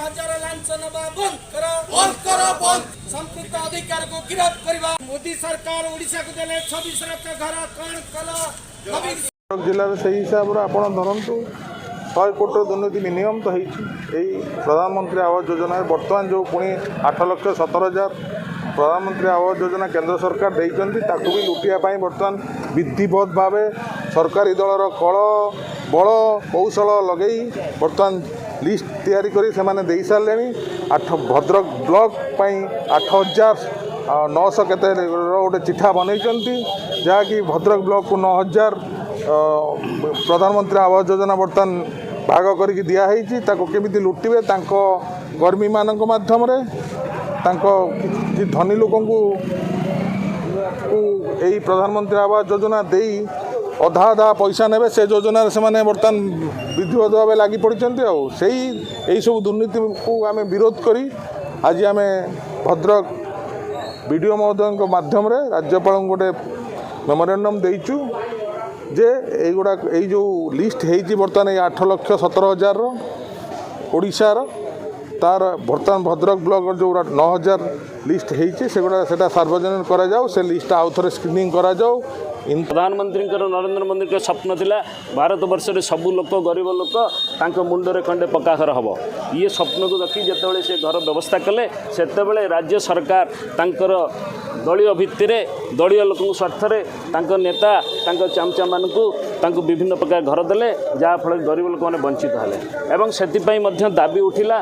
ହଜାର ଲାଞ୍ଚ ନେବା ବନ୍ଦ କର। ବନ୍ଦ କର, ବନ୍ଦ। ସମ୍ପୃକ୍ତ ଅଧିକାରୀକୁ ଗିରଫ କରିବା। ମୋଦି ସରକାର ଓଡ଼ିଶାକୁ ଦେଲେ 26 ଲକ୍ଷ ଘର, କଣ କଲ ନବୀନ? ଭଦ୍ରକ ଜିଲ୍ଲାରେ ସେଇ ହିସାବରେ ଆପଣ ଧରନ୍ତୁ, 100 କୋଟିର ଦୁର୍ନୀତି ମିନିମମ୍ ତ ହେଇଛି ଏଇ ପ୍ରଧାନମନ୍ତ୍ରୀ ଆବାସ ଯୋଜନାରେ। ବର୍ତ୍ତମାନ ଯେଉଁ ପୁଣି 8,17,000 ପ୍ରଧାନମନ୍ତ୍ରୀ ଆବାସ ଯୋଜନା କେନ୍ଦ୍ର ସରକାର ଦେଇଛନ୍ତି, ତାକୁ ବି ଲୁଟିବା ପାଇଁ ବର୍ତ୍ତମାନ ବିଧିବଦ୍ଧ ଭାବେ ସରକାରୀ ଦଳର କଳ ବଳ କୌଶଳ ଲଗେଇ ବର୍ତ୍ତମାନ ଲିଷ୍ଟ ତିଆରି କରି ସେମାନେ ଦେଇସାରିଲେଣି। ଭଦ୍ରକ ବ୍ଲକ ପାଇଁ 8900 କେତେ ଗୋଟେ ଚିଠା ବନେଇଛନ୍ତି, ଯାହାକି ଭଦ୍ରକ ବ୍ଲକକୁ 9000 ପ୍ରଧାନମନ୍ତ୍ରୀ ଆବାସ ଯୋଜନା ବର୍ତ୍ତମାନ ଭାଗ କରିକି ଦିଆହେଇଛି। ତାକୁ କେମିତି ଲୁଟିବେ, ତାଙ୍କ କର୍ମୀମାନଙ୍କ ମାଧ୍ୟମରେ ତାଙ୍କ କିଛି ଧନୀ ଲୋକଙ୍କୁ ଏଇ ପ୍ରଧାନମନ୍ତ୍ରୀ ଆବାସ ଯୋଜନା ଦେଇ ଅଧା ଅଧା ପଇସା ନେବେ, ସେ ଯୋଜନାରେ ସେମାନେ ବର୍ତ୍ତମାନ ବିଧିବଦ୍ଧ ଭାବେ ଲାଗି ପଡ଼ିଛନ୍ତି। ଆଉ ଏଇସବୁ ଦୁର୍ନୀତିକୁ ଆମେ ବିରୋଧ କରି ଆଜି ଆମେ ଭଦ୍ରକ ବିଡ଼ିଓ ମହୋଦୟଙ୍କ ମାଧ୍ୟମରେ ରାଜ୍ୟପାଳଙ୍କୁ ଗୋଟେ ମେମୋରାଣ୍ଡମ୍ ଦେଇଛୁ ଯେ ଏଇଗୁଡ଼ାକ, ଏଇ ଯେଉଁ ଲିଷ୍ଟ ହେଇଛି ବର୍ତ୍ତମାନ ଏଇ 8,17,000ର ଓଡ଼ିଶାର, ତାର ବର୍ତ୍ତମାନ ଭଦ୍ରକ ବ୍ଲକର ଯେଉଁ 9000 ଲିଷ୍ଟ ହେଇଛି, ସେଗୁଡ଼ା ସେଟା ସାର୍ବଜନୀନ କରାଯାଉ, ସେ ଲିଷ୍ଟଟା ଆଉ ଥରେ ସ୍କ୍ରିନିଂ କରାଯାଉ। ପ୍ରଧାନମନ୍ତ୍ରୀଙ୍କର, ନରେନ୍ଦ୍ର ମୋଦୀଙ୍କ ସ୍ୱପ୍ନ ଥିଲା ଭାରତ ବର୍ଷରେ ସବୁ ଲୋକ, ଗରିବ ଲୋକ, ତାଙ୍କ ମୁଣ୍ଡରେ ଖଣ୍ଡେ ପକ୍କା ଘର ହେବ। ଇଏ ସ୍ୱପ୍ନକୁ ରଖି ଯେତେବେଳେ ସେ ଘର ବ୍ୟବସ୍ଥା କଲେ, ସେତେବେଳେ ରାଜ୍ୟ ସରକାର ତାଙ୍କର ଦଳୀୟ ଭିତ୍ତିରେ, ଦଳୀୟ ଲୋକଙ୍କ ସ୍ୱାର୍ଥରେ, ତାଙ୍କ ନେତା, ତାଙ୍କ ଚାମଚାମାନଙ୍କୁ ତାଙ୍କୁ ବିଭିନ୍ନ ପ୍ରକାର ଘର ଦେଲେ, ଯାହାଫଳରେ ଗରିବ ଲୋକମାନେ ବଞ୍ଚିତ ହେଲେ। ଏବଂ ସେଥିପାଇଁ ମଧ୍ୟ ଦାବି ଉଠିଲା।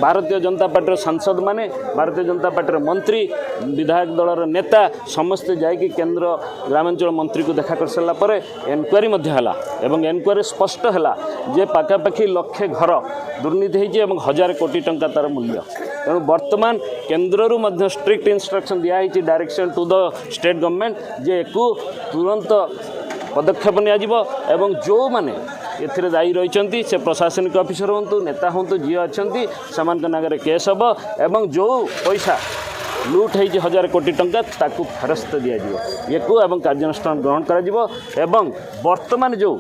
ଭାରତୀୟ ଜନତା ପାର୍ଟିର ସାଂସଦମାନେ, ଭାରତୀୟ ଜନତା ପାର୍ଟିର ମନ୍ତ୍ରୀ, ବିଧାୟକ ଦଳର ନେତା ସମସ୍ତେ ଯାଇକି କେନ୍ଦ୍ର ଗ୍ରାମାଞ୍ଚଳ ମନ୍ତ୍ରୀକୁ ଦେଖା କରିସାରିଲା ପରେ ଏନକ୍ୱାରି ମଧ୍ୟ ହେଲା ଏବଂ ଏନକ୍ୱାରି ସ୍ପଷ୍ଟ ହେଲା ଯେ ପାଖାପାଖି ଲକ୍ଷେ ଘର ଦୁର୍ନୀତି ହେଇଛି ଏବଂ 1000 କୋଟି ଟଙ୍କା ତା'ର ମୂଲ୍ୟ। ତେଣୁ ବର୍ତ୍ତମାନ କେନ୍ଦ୍ରରୁ ମଧ୍ୟ ଷ୍ଟ୍ରିକ୍ଟ ଇନଷ୍ଟ୍ରକ୍ସନ୍ ଦିଆହେଇଛି, direction to the state government, ଯେ ଏକୁ ତୁରନ୍ତ ପଦକ୍ଷେପ ନିଆଯିବ ଏବଂ ଯେଉଁମାନେ ଏଥିରେ ଦାୟୀ ରହିଛନ୍ତି, ସେ ପ୍ରଶାସନିକ ଅଫିସର ହୁଅନ୍ତୁ, ନେତା ହୁଅନ୍ତୁ, ଯିଏ ଅଛନ୍ତି, ସେମାନଙ୍କ ନାଁରେ କେସ୍ ହେବ ଏବଂ ଯେଉଁ ପଇସା ଲୁଟ୍ ହେଇଛି 1000 କୋଟି ଟଙ୍କା, ତାକୁ ଫେରସ୍ତ ଦିଆଯିବ ୟାକୁ ଏବଂ କାର୍ଯ୍ୟାନୁଷ୍ଠାନ ଗ୍ରହଣ କରାଯିବ। ଏବଂ ବର୍ତ୍ତମାନ ଯେଉଁ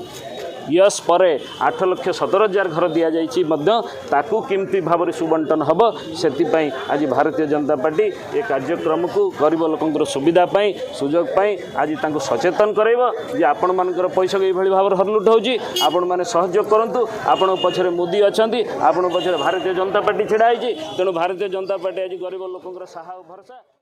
ୟସ୍ ପରେ 8,17,000 ଘର ଦିଆଯାଇଛି ମଧ୍ୟ, ତାକୁ କେମିତି ଭାବରେ ସୁବଣ୍ଟନ ହେବ, ସେଥିପାଇଁ ଆଜି ଭାରତୀୟ ଜନତା ପାର୍ଟି ଏ କାର୍ଯ୍ୟକ୍ରମକୁ ଗରିବ ଲୋକଙ୍କର ସୁବିଧା ପାଇଁ, ସୁଯୋଗ ପାଇଁ ଆଜି ତାଙ୍କୁ ସଚେତନ କରାଇବ ଯେ ଆପଣମାନଙ୍କର ପଇସାକୁ ଏଇଭଳି ଭାବରେ ହରଲୁଟ ହେଉଛି, ଆପଣମାନେ ସହଯୋଗ କରନ୍ତୁ। ଆପଣଙ୍କ ପଛରେ ମୋଦି ଅଛନ୍ତି, ଆପଣଙ୍କ ପଛରେ ଭାରତୀୟ ଜନତା ପାର୍ଟି ଛିଡ଼ା ହେଇଛି। ତେଣୁ ଭାରତୀୟ ଜନତା ପାର୍ଟି ଆଜି ଗରିବ ଲୋକଙ୍କର ସାହା ଓ ଭରସା।